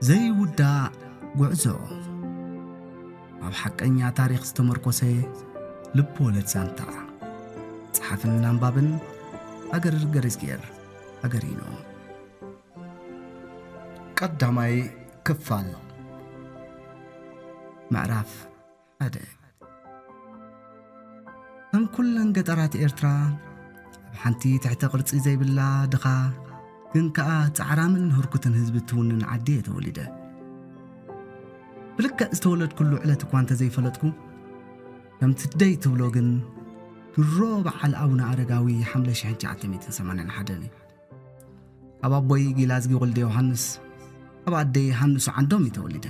ዘይውዳእ ጉዕዞ። ኣብ ሓቀኛ ታሪኽ ዝተመርኮሰ ልብ ወለድ ዛንታ። ጸሓፍን ኣንባብን ሃገር ገረዝጊሄር ሃገሪኖ። ቀዳማይ ክፋል። ምዕራፍ ሓደ። ከም ኩለን ገጠራት ኤርትራ፣ ኣብ ሓንቲ ትሕተ ቅርጺ ዘይብላ ድኻ፣ ግን ከኣ ጻዕራምን ህርኩትን ህዝቢ ትውንን ዓዲ እየ ተወሊደ። ብልክዕ ዝተወለድኩሉ ዕለት እኳ እንተዘይፈለጥኩ፣ ከምቲ ደይ ትብሎ ግን፣ ድሮ በዓል ኣቡነ ኣረጋዊ ሓምለ ሽሕን ትሽዓተ ሚእትን ሰማንያን ሓደን እዩ። ካብ ኣቦይ ጊላዝጊ ወልደ ዮሃንስ፣ ካብ ኣደይ ሃንሱ ዓንዶም እዩ ተወሊደ።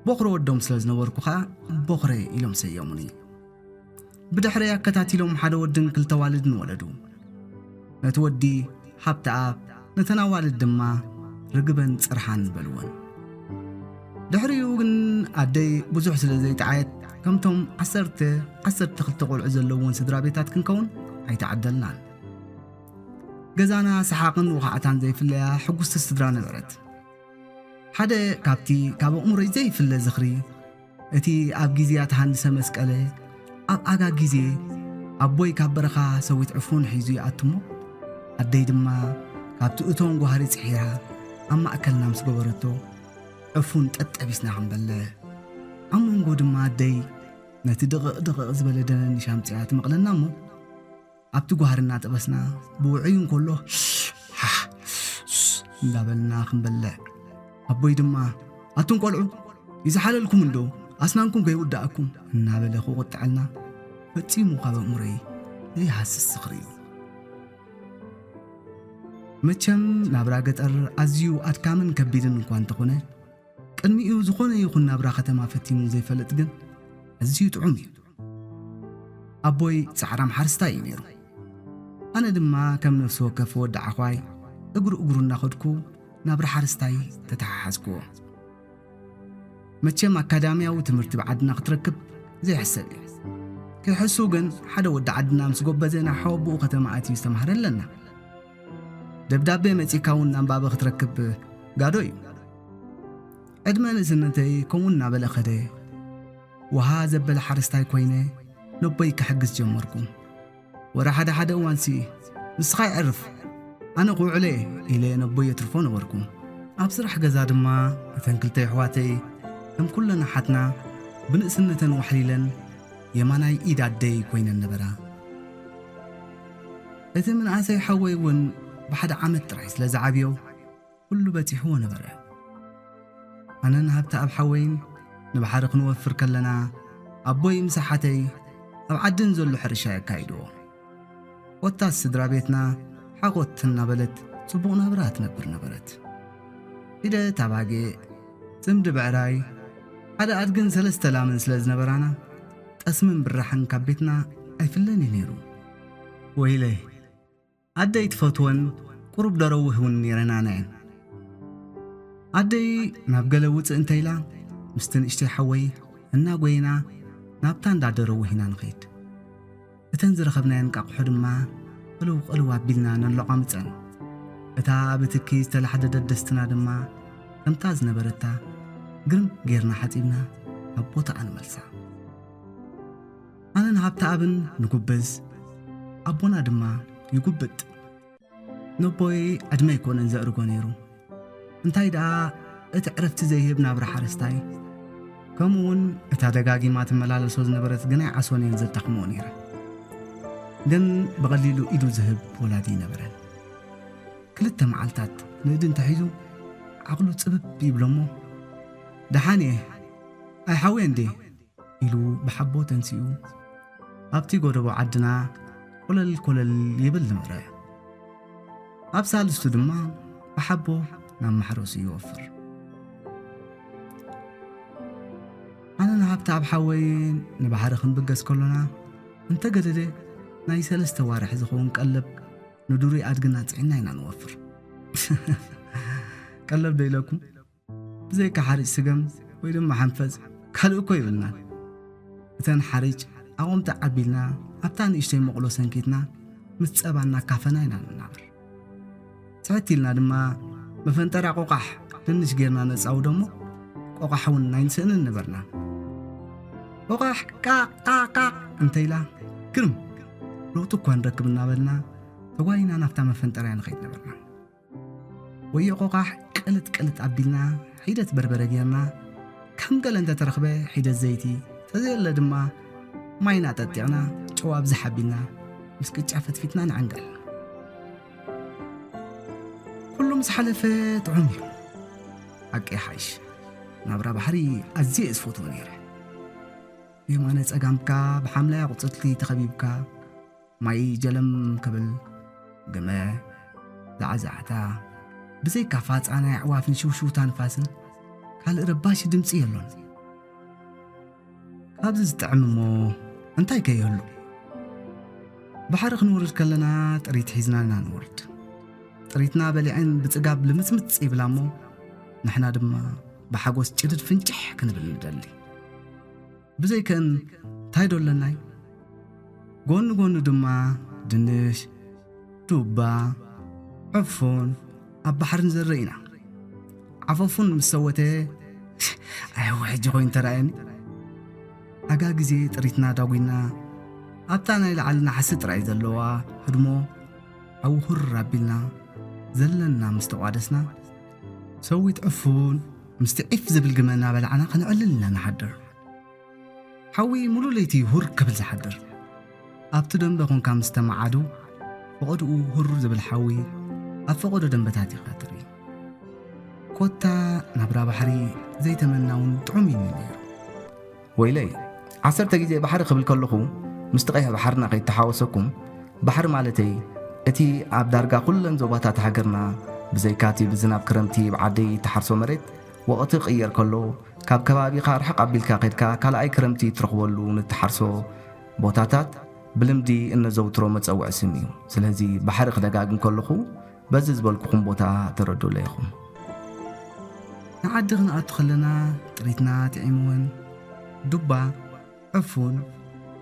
ቦኽሪ ወዶም ስለ ዝነበርኩ ኸኣ ቦኽረ ኢሎም ሰየሙኒ። ብድሕረይ ኣከታቲሎም ሓደ ወድን ክልተ ኣዋልድን ወለዱ። ነቲ ወዲ ሃብተኣብ፣ ነተን ኣዋልድ ድማ ርግበን ጽርሓን በልወን። ድሕሪኡ ግን ኣደይ ብዙሕ ስለ ዘይጠዓየት፣ ከምቶም ዓሰርተ፣ ዓሰርተ ክልተ ቆልዑ ዘለዎም ስድራ ቤታት ክንከውን ኣይተዓደልናን። ገዛና ሰሓቕን ወኻዕታን ዘይፍለያ ሕጉስቲ ስድራ ነበረት። ሓደ ካብቲ ካብ ኣእምሮይ ዘይፍለ ዝኽሪ፣ እቲ ኣብ ግዜያት ሃንሰ መስቀለ ኣብ ኣጋ ግዜ ኣቦይ ካብ በረኻ ሰዊት ዕፉን ሒዙ ይኣትሞ፣ ኣደይ ድማ ካብቲ እቶን ጓህሪ ጽሒራ ኣብ ማእከልና ምስ ገበረቶ፣ ዕፉን ጠጠቢስና ክንበልዕ፣ ኣብ መንጎ ድማ ኣደይ ነቲ ድቕቕ ድቕቕ ዝበለ ደነኒሽ ኣምጺኣ ትመቕለና እሞ፣ ኣብቲ ጓህሪ እናጠበስና ብውዑይ እንከሎ፣ ሃህ እንዳበልና ክንበልዕ፣ ኣቦይ ድማ፣ ኣቱም ቆልዑ፣ ይዝሓለልኩም እንዶ፣ ኣስናንኩም ከይውድኣኩም እናበለ ክቁጥዐልና፣ ፈጺሙ ካብ ኣእምሮይ ዘይሃስስ ዝኽሪ እዩ። መቸም ናብራ ገጠር ኣዝዩ ኣድካምን ከቢድን እኳ እንተኾነ፣ ቅድሚኡ ዝኾነ ይኹን ናብራ ከተማ ፈቲኑ ዘይፈልጥ ግን ኣዝዩ ጥዑም እዩ። ኣቦይ ጻዕራም ሓረስታይ እዩ ነይሩ። ኣነ ድማ ከም ነፍሲ ወከፍ ወዲ ዓዃይ እግሩ እግሩ እናኸድኩ ናብራ ሓረስታይ ተተሓሓዝክዎ። መቸም ኣካዳምያዊ ትምህርቲ ብዓድና ክትረክብ ዘይሕሰብ እዩ። ከይሕሱ ግን ሓደ ወዲ ዓድና ምስ ጎበዘ ናብ ሓወቦኡ ከተማ ኣትዩ ዝተማህረ ኣለና። ደብዳቤ መጺእካ እውን ኣንባቢ ክትረክብ ጋዶ እዩ። ዕድመ ንእስነተይ ከምኡ እናበለ ኸደ። ውሃ ዘበለ ሓረስታይ ኮይነ ነቦይ ክሕግዝ ጀመርኩ። ወረ ሓደ ሓደ እዋንሲ፣ "ንስኻ ይዕርፍ፣ ኣነ ክውዕለ እየ" ኢለ ነቦይ የትርፎ ነበርኩ። ኣብ ስራሕ ገዛ ድማ እተን ክልተ ኣሕዋተይ ከም ኩለን ኣሓትና ብንእስነተን ዋሕሊለን የማናይ ኢድ ኣደይ ኮይነን ነበራ። እቲ ምንኣሰይ ሓወይ እውን ብሓደ ዓመት ጥራይ ስለ ዝዓብዮ፣ ኩሉ በጺሕዎ ነበረ። ኣነን ሃብተኣብ ሓወይን ንባሕሪ ክንወፍር ከለና፣ ኣቦይ ምስ ኣሓተይ ኣብ ዓዲ ንዘሎ ሕርሻ የካይድዎ። ኮታስ ስድራ ቤትና ሓኾት እናበለት ጽቡቕ ናብራ ትነብር ነበረት። ሒደት ኣባጊዕ፣ ጽምዲ ብዕራይ፣ ሓደ ኣድግን ሰለስተ ላምን ስለ ዝነበራና፣ ጠስምን ብራሕን ካብ ቤትና ኣይፍለን እዩ ነይሩ። ወይለይ፣ ኣደይ ትፈትወን ቁሩብ ደረውህ እውን ነይረናና እየን። ኣደይ ናብ ገለ ውጽእ እንተ ኢላ፣ ምስቲ ንእሽተይ ሓወይ እናጎየና ናብታ እንዳ ደረውህ ኢና ንኸይድ። እተን ዝረኸብናየን እንቃቑሖ ድማ ቅልው ቅልው ኣቢልና ነሎቓምጸን። እታ ኣብ ትኪ ዝተላሕደደት ደስትና ድማ ከምታ ዝነበረታ ግርም ጌርና ሓጺብና ኣብ ቦታኣ ንመልሳ። ኣነን ሃብተኣብን ንጉብዝ፣ ኣቦና ድማ ይጉብጥ። ነቦይ ዕድመ ኣይኮነን ዘዕርጎ ነይሩ። እንታይ ደኣ እቲ ዕረፍቲ ዘይህብ ናብራ ሓረስታይ፣ ከምኡውን እታ ደጋጊማ ትመላለሶ ዝነበረት ግናይ ዓሶን እየን ዘዳኽምኦ ነይረን። ግን ብቐሊሉ ኢዱ ዝህብ ወላዲ ኣይነበረን። ክልተ መዓልታት ንእዲ እንተሒዙ ዓቕሉ ጽብብ ይብሎ እሞ፣ "ደሓን እየ፣ ኣይሓውየ እንዴ?" ኢሉ ብሓቦ ተንሲኡ ኣብቲ ጎደቦ ዓድና ኮለል ኮለል ይብል ነበረ። ኣብ ሳልስቱ ድማ ብሓቦ ናብ ማሕረሱ ይወፍር። ኣነ ንሃብተኣብ ሓወይ ንባሕሪ ክንብገስ ከሎና እንተገደደ ናይ ሰለስተ ዋርሕ ዝኸውን ቀለብ ንዱሩይ ኣድግና ጽዒና ኢና ንወፍር። ቀለብ ዶ ኢለኩም? ብዘይካ ሓርጭ ስገም ወይ ድማ ሓንፈጽ ካልእ እኮ ይብልናን። እተን ሓርጭ ኣቑምቲ ዓቢልና ኣብታ ንእሽተይ መቑሎ ሰንኪትና ምስ ጸባ እናካፈና ኢና ንናበር። ጽሕት ኢልና ድማ መፈንጠራ ቆቃሕ ድንሽ ጌርና ነጻውዶ እሞ፣ ቆቓሕ እውን ኣይንስእንን ነበርና። ቆቓሕ ቃቕ ቃቕ ቃቕ እንተ ኢላ፣ ግርም፣ ለውጢ እኳ ንረክብ እናበልና፣ ተጓይና ናብታ መፈንጠርያ ንኸይድ ነበርና። ወዮ ቆቓሕ ቅልጥ ቅልጥ ኣቢልና፣ ሒደት በርበረ ጌርና፣ ከም ገለ እንተተረኽበ ሒደት ዘይቲ፣ ተዘየለ ድማ ማይና ጠጢቕና፣ ጨው ኣብዝሕ ኣቢልና፣ ምስ ቅጫ ፈትፊትና ንዕንገል። ኩሉ ምስ ሓለፈ ጥዑም እዩ። ሓቂ ይሓይሽ፣ ናብራ ባሕሪ ኣዝየ እየ ዝፈትዎ ነይረ። ብየማነ ጸጋምካ ብሓምላይ ኣቑጽልቲ ተኸቢብካ፣ ማይ ጀለም ክብል፣ ግመ፣ ዛዕዛዕታ፣ ብዘይካ ፋጻ ናይ ኣዕዋፍን ሽውሽውታ ንፋስን ካልእ ረባሺ ድምጺ የሎን። ካብዚ ዝጥዕም እሞ እንታይ ከ ይህሉ? ባሕሪ ክንወርድ ከለና ጥሪት ሒዝና ኢና ንወርድ። ጥሪትና በሊዐን ብጽጋብ ልምጽምጽ ይብላ እሞ፣ ንሕና ድማ ብሓጎስ ጭድድ ፍንጭሕ ክንብል ንደሊ። ብዘይከን እንታይ ዶ ኣለናይ? ጎኒ ጎኒ ድማ ድንሽ፣ ዱባ፣ ዕፉን ኣብ ባሕሪ ንዘርእ ኢና። ዓፈፉን ምስ ሰወተ፣ "ኣይወ፣ ሕጂ ኮይኑ ተራእየኒ?" ኣጋ ግዜ ጥሪትና ዳጒና፣ ኣብታ ናይ ላዕሊ ናሕሲ ጥራይ ዘለዋ ህድሞ ሓዊ ሁር ኣቢልና ዘለና ምስ ተቋደስና፣ ሰዊት ዕፉን ምስቲ ዒፍ ዝብል ግመ እናበላዕና ከነዕልል ኢና ንሓድር። ሓዊ ሙሉ ለይቲ ሁር ክብል ዝሓድር። ኣብቲ ደንበ ኮንካ ምስ ተመዓዱ፣ ፈቐድኡ ሁር ዝብል ሓዊ ኣብ ፈቐዶ ደንበታት ኢኻ ትርኢ። ኮታ ናብራ ባሕሪ ዘይተመናውን ጥዑም እዩ ነይሩ። ወይለይ፣ ዓሰርተ ግዜ ባሕሪ ክብል ከለኹ፣ ምስቲ ቀይሕ ባሕርና ከይተሓወሰኩም፣ ባሕሪ ማለተይ፣ እቲ ኣብ ዳርጋ ኩለን ዞባታት ሃገርና፣ ብዘይካቲ ብዝናብ ክረምቲ ብዓደይ እትሓርሶ መሬት፣ ወቕቲ ክቕየር ከሎ፣ ካብ ከባቢኻ ርሕቕ ኣቢልካ ከድካ ካልኣይ ክረምቲ እትረኽበሉ ንትሓርሶ ቦታታት ብልምዲ እነዘውትሮ መጸውዒ ስም እዩ። ስለዚ ባሕሪ ክደጋግም ከለኹ በዚ ዝበልኩኹም ቦታ ተረድኡለይ ኢኹም። ንዓዲ ክንኣቱ ከለና ጥሪትና ጥዒምወን ዱባ፣ ዕፉን፣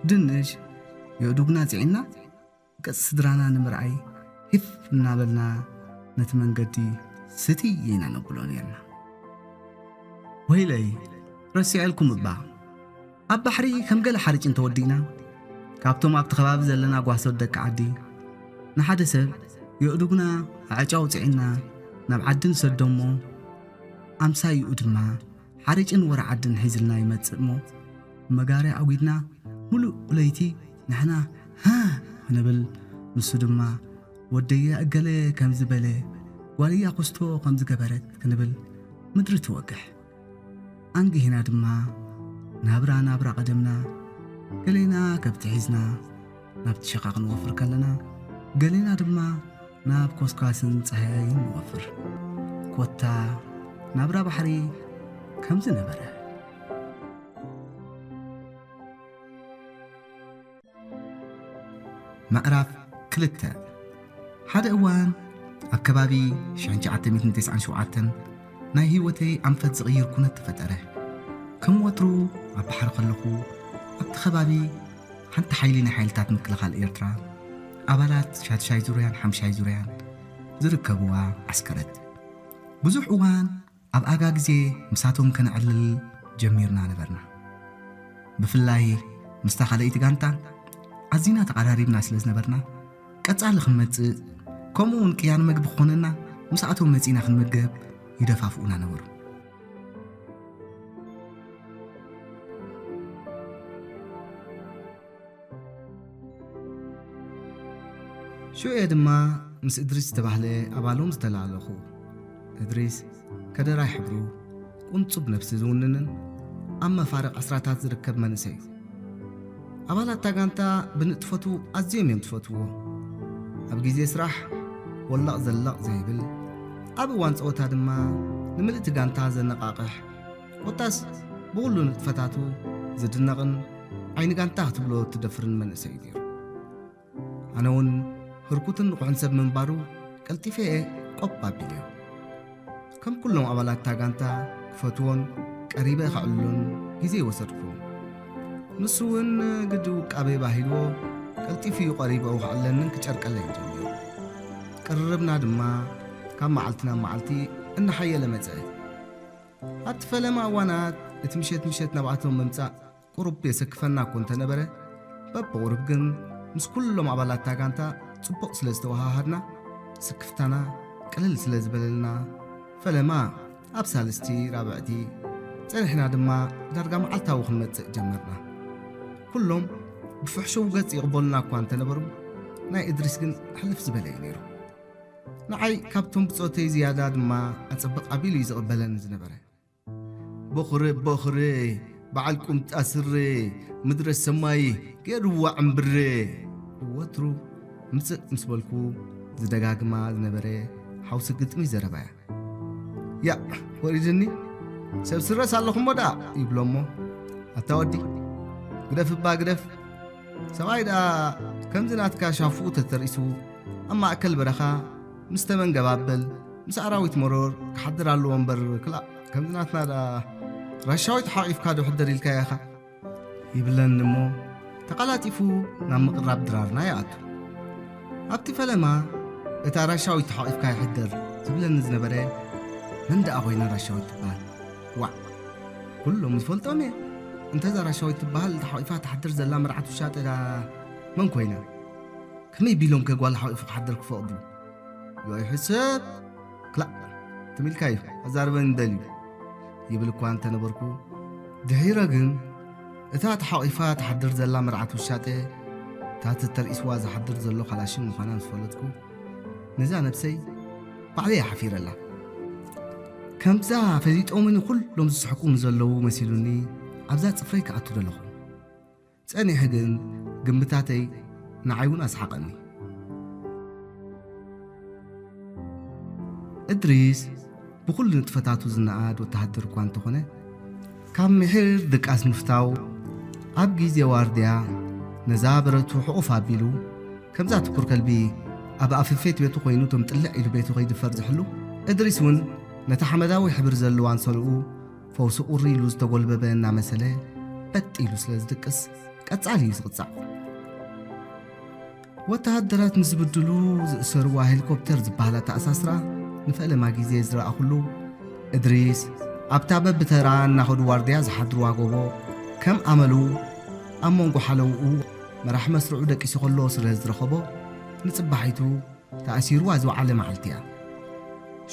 ድንሽ የእዱግና ጽዒና ገጽ ስድራና ንምርኣይ ሂፍ እናበልና ነቲ መንገዲ ስትይ ኢና ነብሎ ነርና። ወይለይ፣ ረሲዐልኩም እባ። ኣብ ባሕሪ ከም ገለ ሓርጭ እንተወዲእና፣ ካብቶም ኣብቲ ከባቢ ዘለና ጓሶት ደቂ ዓዲ፣ ንሓደ ሰብ የእዱግና ኣዕጫው ጽዒና ናብ ዓዲ ንሰዶ እሞ፣ ኣምሳይኡ ድማ ሓርጭን ወረ ዓድን ሒዝልና ይመጽእ እሞ፣ መጋርያ ኣጒድና፣ ምሉእ ለይቲ ንሕና ሃ ክንብል፣ ንሱ ድማ ወደያ እገለ ከምዚ በለ፣ ጓልያ ኩስቶ ከምዚ ገበረት ክንብል፣ ምድሪ ትወግሕ። ኣንጊህና ድማ ናብራ ናብራ ቀደምና፣ ገሌና ከብቲ ሒዝና ናብቲ ሸኻ ክንወፍር ከለና፣ ገሌና ድማ ናብ ኮስኳስን ጻህያይን ንወፍር። ኮታ ናብራ ባሕሪ ከምዚ ነበረ። ምዕራፍ ክልተ። ሓደ እዋን ኣብ ከባቢ ሽሕን ትሽዓተ ሚእትን ተስዓን ሸውዓተን ናይ ህይወተይ ኣንፈት ዝቕይር ኩነት ተፈጠረ። ከም ወትሩ ኣብ ባሕሪ ከለኹ ኣብቲ ከባቢ ሓንቲ ሓይሊ ናይ ሓይልታት ምክልኻል ኤርትራ ኣባላት ሻድሻይ ዙርያን ሓምሻይ ዙርያን ዝርከብዋ ዓስከረት ብዙሕ እዋን ኣብ ኣጋ ግዜ ምሳቶም ከነዕልል ጀሚርና ነበርና። ብፍላይ ምስታ ካልኣይቲ ጋንታ ኣዚና ተቐራሪብና ስለ ዝነበርና፣ ቀጻሊ ክንመጽእ፣ ከምኡ እውን ቅያን መግቢ ክኾነና ምስኣቶም መጺእና ክንምገብ ይደፋፍኡና ነበሩ። ሽዑ እየ ድማ ምስ እድሪስ ዝተባህለ ኣባሎም ዝተላለኹ። እድሪስ ከደራይ ሕብሩ፣ ቁንጹብ ነብሲ ዝውንንን ኣብ መፋርቕ ዕስራታት ዝርከብ መንእሰይ እዩ። ኣባላት እታ ጋንታ ብንጥፈቱ ኣዝዮም እዮም ዝፈትውዎ። ኣብ ግዜ ስራሕ ወላቕ ዘላቕ ዘይብል፣ ኣብ እዋን ጸወታ ድማ ንምልእቲ ጋንታ ዘነቓቕሕ፣ ኮታስ ብኹሉ ንጥፈታቱ ዝድነቕን ዓይኒ ጋንታ ክትብሎ እትደፍርን መንእሰይ እዩ ነይሩ። ኣነ እውን ህርኩትን ንቑሕን ሰብ ምንባሩ ቀልጢፈ እየ ቆብ ኣቢለዮ። ከም ኩሎም ኣባላት እታ ጋንታ ክፈትዎን ቀሪበ ከዕልሎን ግዜ ይወሰድኩ። ንሱ እውን ግዲ ውቃበይ ባሂልዎ ቀልጢፉ እዩ ቀሪበኡ ክዕለንን ክጨርቀለይን ጀሚሩ። ቅርርብና ድማ ካብ መዓልቲ ናብ መዓልቲ እናሓየለ መጸ። ኣብቲ ፈለማ እዋናት እቲ ምሸት ምሸት ናብኣቶም ምምጻእ ቁሩብ የሰክፈና እኮ እንተነበረ፣ በብቑሩብ ግን ምስ ኩሎም ኣባላት እታ ጋንታ ጽቡቕ ስለ ዝተወሃሃድና፣ ስክፍታና ቅልል ስለ ዝበለልና፣ ፈለማ ኣብ ሳልስቲ፣ ራብዕቲ፣ ጸኒሕና ድማ ዳርጋ መዓልታዊ ክንመጽእ ጀመርና። ኩሎም ብፍሕሽው ገጽ ይቕበሉና እኳ እንተነበሩ፣ ናይ እድሪስ ግን ሕልፍ ዝበለ እዩ ነይሩ። ንዓይ ካብቶም ብጾተይ ዝያዳ ድማ ኣጸብቕ ኣቢሉ እዩ ዝቕበለኒ ዝነበረ። ቦኽረ ቦኽረ፣ በዓል ቁምጣ ስረ፣ ምድረ ሰማይ ገይርዋ ዕምብረ። ወትሩ ምጽእ ምስ በልኩ ዝደጋግማ ዝነበረ ሓውሲ ግጥሚ ዘረባ እያ። ያእ፣ ወሪድኒ፣ ሰብ ስረስ ኣለኹሞ ደኣ ይብሎ እሞ፣ ኣታ ወዲ፣ ግደፍ እባ ግደፍ። ሰብኣይ ደኣ ከምዚ ናትካ ሻፉኡ ተተርኢሱ፣ ኣብ ማእከል በረኻ ምስ ተመን ገባበል፣ ምስ ኣራዊት መሮር ክሓድር ኣለዎ እምበር፣ ክላእ ከምዚ ናትና ደኣ ራሻዊት ሓቒፍካ ዶ ሕደር ኢልካዮ ኢኻ? ይብለኒ እሞ፣ ተቐላጢፉ ናብ ምቕራብ ድራርና ይኣቱ። ኣብቲ ፈለማ፣ እታ ራሻዊት ተሓቒፍካ ይሕደር ዝብለኒ ዝነበረ፣ መን ደኣ ኮይና ራሻዊት ትበሃል? ዋዕ! ኩሎም ዝፈልጦም እየ። እንተ እዛ ራሻዊት ትበሃል ተሓቒፋ ትሓድር ዘላ መርዓት ውሻጠ ደኣ መን ኮይና? ከመይ ቢሎም ከ ጓል ሓቒፉ ክሓድር ክፈቕዱ? ዮይ ሕሰብ! ክላእ! ትም ኢልካ እዩ፣ ኣዛርበኒ ደልዩ። ይብል እኳ እንተነበርኩ፣ ድሒረ ግን እታ ተሓቒፋ ትሓድር ዘላ መርዓት ውሻጠ፣ እታ ተተርኢስዋ ዝሓድር ዘሎ ካላሽን ምዃና ምስ ፈለጥኩ፣ ነዛ ነብሰይ ባዕለይ እየ ሓፊረላ። ከምዛ ፈሊጦምኒ ኩሎም ዝስሕቁ ንዘለዉ መሲሉኒ፣ ኣብዛ ጽፍረይ ክኣቱ ደለኹ። ጸኒሐ ግን ግምታተይ ንዓይ እውን ኣስሓቐኒ። እድሪስ ብኹሉ ንጥፈታቱ ዝነኣድ ወተሃደር እኳ እንተኾነ፣ ካብ ምሒር ድቃስ ምፍታው፣ ኣብ ግዜ ዋርድያ ነዛ በረቱ ሕቑፍ ኣቢሉ፣ ከምዛ ትኩር ከልቢ ኣብ ኣፍፌት ቤቱ ኮይኑ እቶም ጥልዕ ኢሉ ቤቱ ከይድፈር ዝሕሉ፣ እድሪስ እውን ነታ ሓመዳዊ ሕብሪ ዘለዋ ኣንሶልኡ ፈውሲ ቁሪ ኢሉ ዝተጎልበበ እናመሰለ በጥ ኢሉ ስለ ዝድቅስ፣ ቀጻሊ እዩ ዝቕጻዕ። ወተሃደራት ንዝብድሉ ዝእሰርዋ ሄሊኮፕተር ዝበሃል ኣተኣሳስራ ንፈለማ ግዜ ዝረኣኹሉ፣ እድሪስ ኣብታ በብተራ እናኸዱ ዋርድያ ዝሓድርዋ ጎቦ ከም ኣመሉ ኣብ መንጎ ሓለውኡ መራሕ መስርዑ ደቂሱ ከሎ ስለ ዝረኸቦ፣ ንጽባሒቱ ተኣሲርዋ ዝወዓለ መዓልቲ እያ።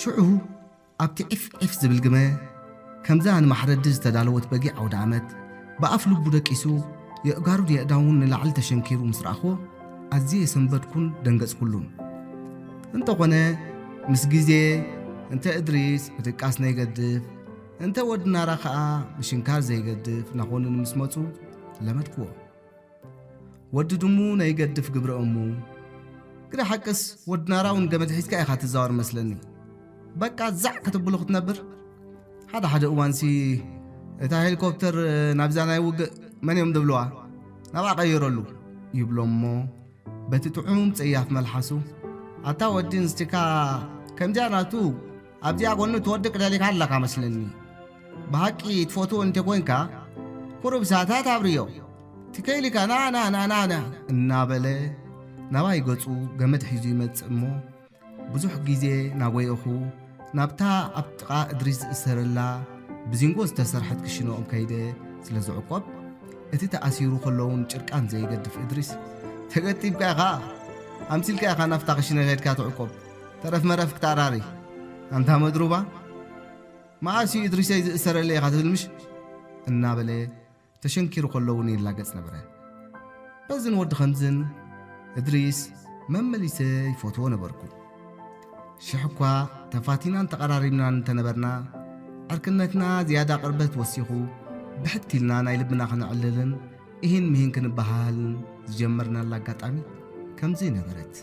ሽዑ ኣብቲ ዒፍ ዒፍ ዝብል ግመ፣ ከምዛ ንማሕረዲ ዝተዳለወት በጊዕ ኣውደ ኣመት፣ ብኣፍ ልቡ ደቂሱ፣ የእጋሩን የእዳውን ንላዕሊ ተሸንኪሩ ምስ ረኣኽዎ፣ ኣዝየ የሰንበድኩን ደንገጽኩሉን። እንተኾነ፣ ምስ ግዜ፣ እንተ እድሪስ ብድቃስ ነይገድፍ፣ እንተ ወዲ ናራ ኸኣ ብሽንካር ዘይገድፍ እናኾኑኒ ምስ መጹ፣ ለመድክዎ። ወዲ ድሙ ነይገድፍ ግብረ እሙ። ግዳ ሓቅስ ወዲ ናራ እውን ገመድ ሒዝካ ኢኻ ትዛወር መስለኒ። በቃ ዛዕ ከተብሎ ክትነብር። ሓደ ሓደ እዋንሲ እታ ሄሊኮፕተር ናብዛ ናይ ውግእ መን እዮም ድብልዋ? ናብኣ ቀይረሉ ይብሎ እሞ በቲ ጥዑም ጸያፍ መልሓሱ፣ ኣታ ወዲ ንስቲካ ከምዚኣ ናቱ ኣብዚኣ ጎኑ ትወድቅ ደሊካ ኣለካ መስለኒ። ብሓቂ ትፈትዎ እንተ ኮንካ፣ ቁሩብ ሰዓታት ኣብርዮ። ትከይልካ ና፣ ና፣ ና፣ ና፣ ና፣ እናበለ ናባይ ገጹ ገመድ ሒዙ ይመጽእ እሞ፣ ብዙሕ ግዜ ናጎየኹ ናብታ ኣብ ጥቓ እድሪስ ዝእሰረላ ብዚንጎ ዝተሰርሐት ክሽነኦም ከይደ ስለ ዝዕቆብ፣ እቲ ተኣሲሩ ከለውን ጭርቃን ዘይገድፍ እድሪስ፣ "ተገጢብካ ኢኻ፣ ኣምሲልካ ኢኻ ናብታ ክሽነ ከይድካ ትዕቆብ፣ ተረፍ መረፍ ክትኣራሪ፣ ኣንታ መድሩባ፣ መኣስ እዩ እድሪሰይ ዝእሰረለይ ኢኻ ትብል ምሽ?" እናበለ ተሸንኪሩ ከሎ እውን ይላገጽ ነበረ። በዝን ወዲ ኸምዝን እድሪስ መመሊሰ ይፈትዎ ነበርኩ። ሽሕ እኳ ተፋቲናን ተቐራሪብናን እንተነበርና፣ ዕርክነትና ዝያዳ ቅርበት ወሲኹ፣ ብሕት ኢልና ናይ ልብና ኸነዕልልን እሂን ምሂን ክንበሃሃልን ዝጀመርናላ ኣጋጣሚ ከምዚ ነበረት።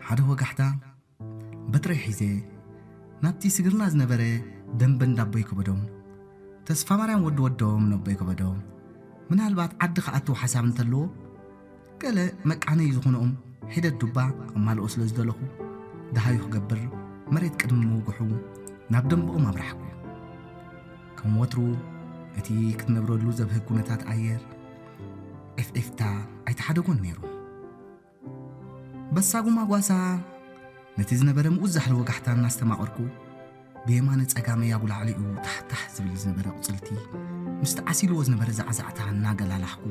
ሓደ ወጋሕታ በትረይ ሒዘ ናብቲ ስግርና ዝነበረ ደንበ እንዳቦይ ከበዶም፣ ተስፋ ማርያም ወዲ ወዶም ነቦይ ከበዶም፣ ምናልባት ዓዲ ክኣትው ሓሳብ እንተለዎ፣ ገለ መቃነይ ዝኾነኦም ሒደት ዱባ ከማልኦ ስለ ዝደለኹ፣ ደሃዩ ክገብር መሬት ቅድሚ ምውግሑ ናብ ደንበኦም ኣብራሕኩ። ከም ወትሩ እቲ ክትነብረሉ ዘብህግ ኩነታት ኣየር ዒፍዒፍታ ኣይተሓደጎን ነይሩ። በሳጉማ ጓሳ ነቲ ዝነበረ ምኡዝ ዛሕሊ ወጋሕታ እናስተማቐርኩ፣ ብየማነ ጸጋመይ ኣጉላዕሊኡ ታሕታሕ ዝብል ዝነበረ ቁጽልቲ፣ ምስቲ ዓሲልዎ ዝነበረ ዛዕዛዕታ እናገላላኽኩ፣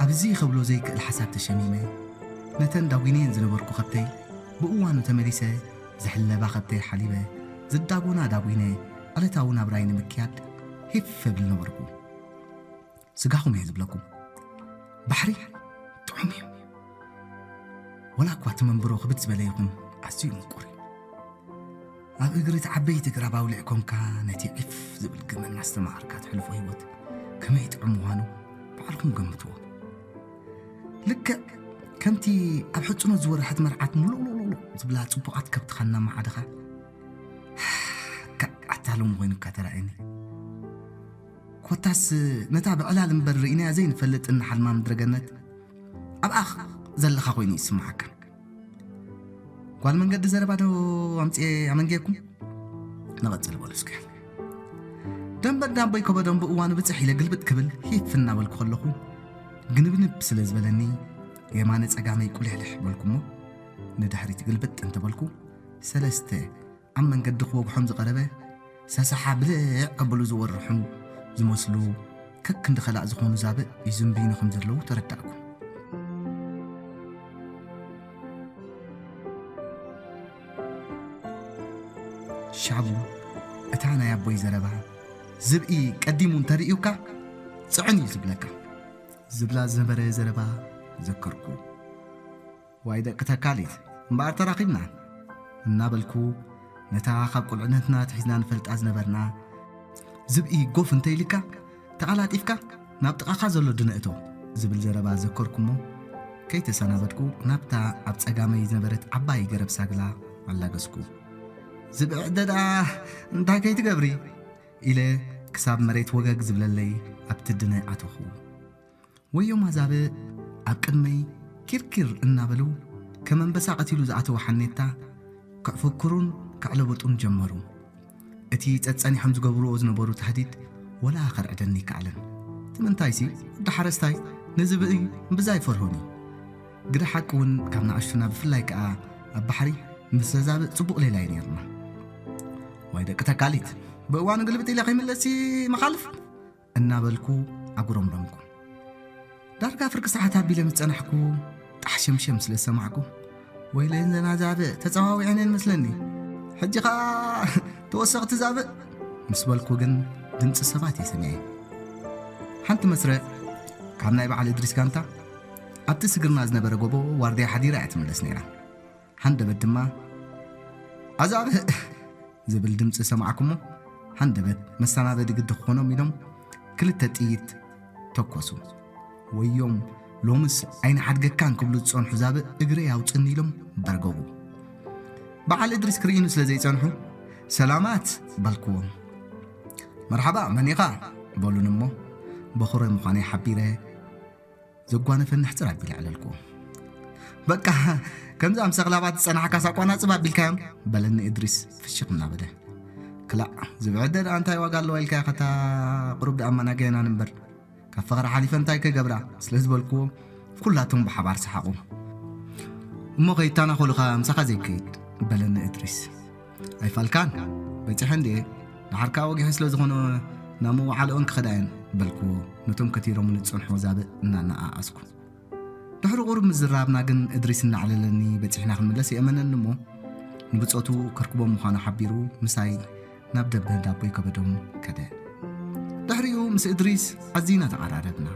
ኣብዚ ከብሎ ዘይክእል ሓሳብ ተሸሚመ፣ ነተን ዳጒነየን ዝነበርኩ ከብተይ ብእዋኑ ተመሊሰ፣ ዝሕለባ ከብተይ ሓሊበ፣ ዝዳጎና ዳጒነ፣ ዕለታዊ ናብራይ ንምክያድ ሂፍ እብል ነበርኩ። ስጋኹም እየ ዝብለኩም። ባሕሪ ጥዑም እዩ። ወላ እኳ እቲ መንብሮ ክብድ ዝበለ ይኹን፣ ኣዝዩ ምቁር እዩ። ኣብ እግሪ እቲ ዓበይቲ ግራብ ኣውሊዕ ኮንካ ነቲ ዒፍ ዝብል ግመ እናስተማቐርካ ትሕልፎ ህይወት ከመይ ጥዑም ምዃኑ ባዕልኹም ገምትዎ። ልክዕ ከምቲ ኣብ ሕጽኖት ዝወረሐት መርዓት ሙሉቕ ዝብላ ጽቡቓት ከብትኻ እናመዓደኻ፣ "ካእ፣ ኣታ ሎሚ ኮይኑካ ተራእየኒ። ኮታስ ነታ ብዕላል እምበር ርኢናያ ዘይንፈልጥ እንሓልማ ምድረ ገነት ኣብኣ ዘለኻ ኮይኑ ይስምዓካ። ጓል መንገዲ ዘረባ ዶ ኣምጽኤ ኣመንጌኩም? ንቐጽል በሉ እስኪ." ደንበ እንዳ ኣቦይ ከበዶም ብእዋኑ ብጽሕ ኢለ ግልብጥ ክብል ሂፍ እናበልኩ ከለኹ፣ ግንብንብ ስለ ዝበለኒ፣ የማነ ጸጋመይ ቁልሕልሕ በልኩ እሞ፣ ንድሕሪት ግልብጥ እንተበልኩ፣ ሰለስተ ኣብ መንገዲ ክወግሖም ዝቐረበ ሰሳሓ ብልዕ ከብሉ ዝወርሑ ዝመስሉ፣ ከክንዲ ከላእ ዝኾኑ ዛብእ ይዝንብዩኒ ከም ዘለዉ ተረዳእኩ። ሻቡ፣ እታ ናይ ኣቦይ ዘረባ፣ "ዝብኢ ቀዲሙ እንተርእዩካ ጽዕን እዩ ዝብለካ" ዝብላ ዝነበረ ዘረባ ዘከርኩ። "ዋይ ደቂ ተካሊት፣ እምበኣር ተራኺብና" እናበልኩ፣ ነታ ካብ ቁልዕነትና ኣትሒዝና ንፈልጣ ዝነበርና ዝብኢ ጎፍ እንተኢልካ፣ ተቐላጢፍካ ናብ ጥቓኻ ዘሎ ድነ እቶ ዝብል ዘረባ ዘከርኩ እሞ፣ ከይተሰናበድኩ ናብታ ኣብ ጸጋመይ ዝነበረት ዓባይ ገረብ ሳግላ ኣላገስኩ። "ዝብኢ ዕደ ደኣ እንታይ ከይትገብሪ?" ኢለ ክሳብ መሬት ወገግ ዝብለለይ ኣብቲ ድነ ኣተኹ። ወዮም ኣዛብእ ኣብ ቅድመይ ኪርኪር እናበሉ፣ ከም ኣንበሳ ቀቲሉ ዝኣተወ ሓኔታ ክዕፍክሩን ከዕለብጡን ጀመሩ። እቲ ጸጸኒሖም ዝገብርዎ ዝነበሩ ታህዲድ ወላ ከርዕደኒ ይከኣለን። እቲ ምንታይሲ፣ ወዲ ሓረስታይ ንዝብኢ እምብዛ ኣይፈርሆን እዩ። ግደ ሓቂ እውን ካብ ንኣሽቱና፣ ብፍላይ ከኣ ኣብ ባሕሪ፣ ምስ ዘዛብእ ጽቡቕ ሌላ እዩ ነይርና። "ዋይ ደቂ ተካሊት፣ ብእዋኑ ግልብጥ ኢለ ከይምለስሲ መኻልፍ!" እናበልኩ ኣጉረምረምኩ። ዳርጋ ፍርቂ ሰዓት ኣቢለ ምስ ጸናሕኩ፣ ጣሕ ሸምሸም ስለ ዝሰማዕኩ፣ "ወይለይ፣ እዘን ኣዛብእ ተጸዋዊዐን እየን መስለኒ። ሕጂ ኸኣ ተወሰኽቲ ዛብእ!" ምስ በልኩ ግን፣ ድምጺ ሰባት እየ ሰሚዐ። ሓንቲ መስርዕ ካብ ናይ በዓል እድሪስ ጋንታ ኣብቲ ስግርና ዝነበረ ጎቦ ዋርድያ ሓዲራ እያ ትምለስ ነይራ። ሃንደበት ድማ፣ "ኣዛብእ!" ዝብል ድምጺ ሰማዕኩሞ፣ ሃንደበት መሰናበዲ ግዲ ክኾኖም ኢሎም ክልተ ጥይት ተኮሱ። "ወዮም፣ ሎምስ ኣይንሓድገካን" ክብሉ ዝጸንሑ ዛብእ እግረይ ኣውጽኒ ኢሎም በርገጉ። በዓል እድሪስ ክርእዩኒ ስለ ዘይጸንሑ፣ "ሰላማት!" በልክዎም። "መርሓባ፣ መን ኢኻ?" በሉኒ እሞ፣ በኹረ ምዃነይ ሓቢረ፣ ዘጓነፈኒ ሕጽር ኣቢለ ኣዕለልክዎ። "በቃ፣ ከምዛ ምስ ኣኽላባት ዝጸናሕካ ሳቋና ጽብ ኣቢልካዮም?" በለኒ እድሪስ ፍሽኽ እናበለ። "ክላእ፣ ዝብዒ ኣደ ደኣ እንታይ ዋጋ ኣለዋ ኢልካ ኢኻ፣ እታ ቁሩብ ደኣ ኣመናገየናን እምበር፣ ካብ ፈኸራ ሓሊፈ እንታይ ክገብራ?" ስለ ዝበልክዎ፣ ኩላቶም ብሓባር ሰሓቑ። "እሞ ከይተናኾሉኻ ምሳኻ ዘይከይድ?" በለኒ እድሪስ። "ኣይፋልካን፣ በጺሐ እንድየ፣ ደሓር ከኣ ወጊሐ ስለ ዝኾነ ናብ መዋዕለኦን ክኸዳ እየን" በልክዎ፣ ነቶም ከቲሮምኒ ዝጸንሑ ዛብእ እናነኣኣስኩ። ድሕሪ ቁሩብ ምዝራብና ግን እድሪስ እናዕለለኒ በጺሕና ክንምለስ ይእመነኒ እሞ፣ ንብጾቱ ከርክቦም ምዃኑ ሓቢሩ ምሳይ ናብ ደንበ እንዳ ኣቦይ ከበዶም ከደ። ድሕሪኡ ምስ እድሪስ ኣዚና ተቐራረብና።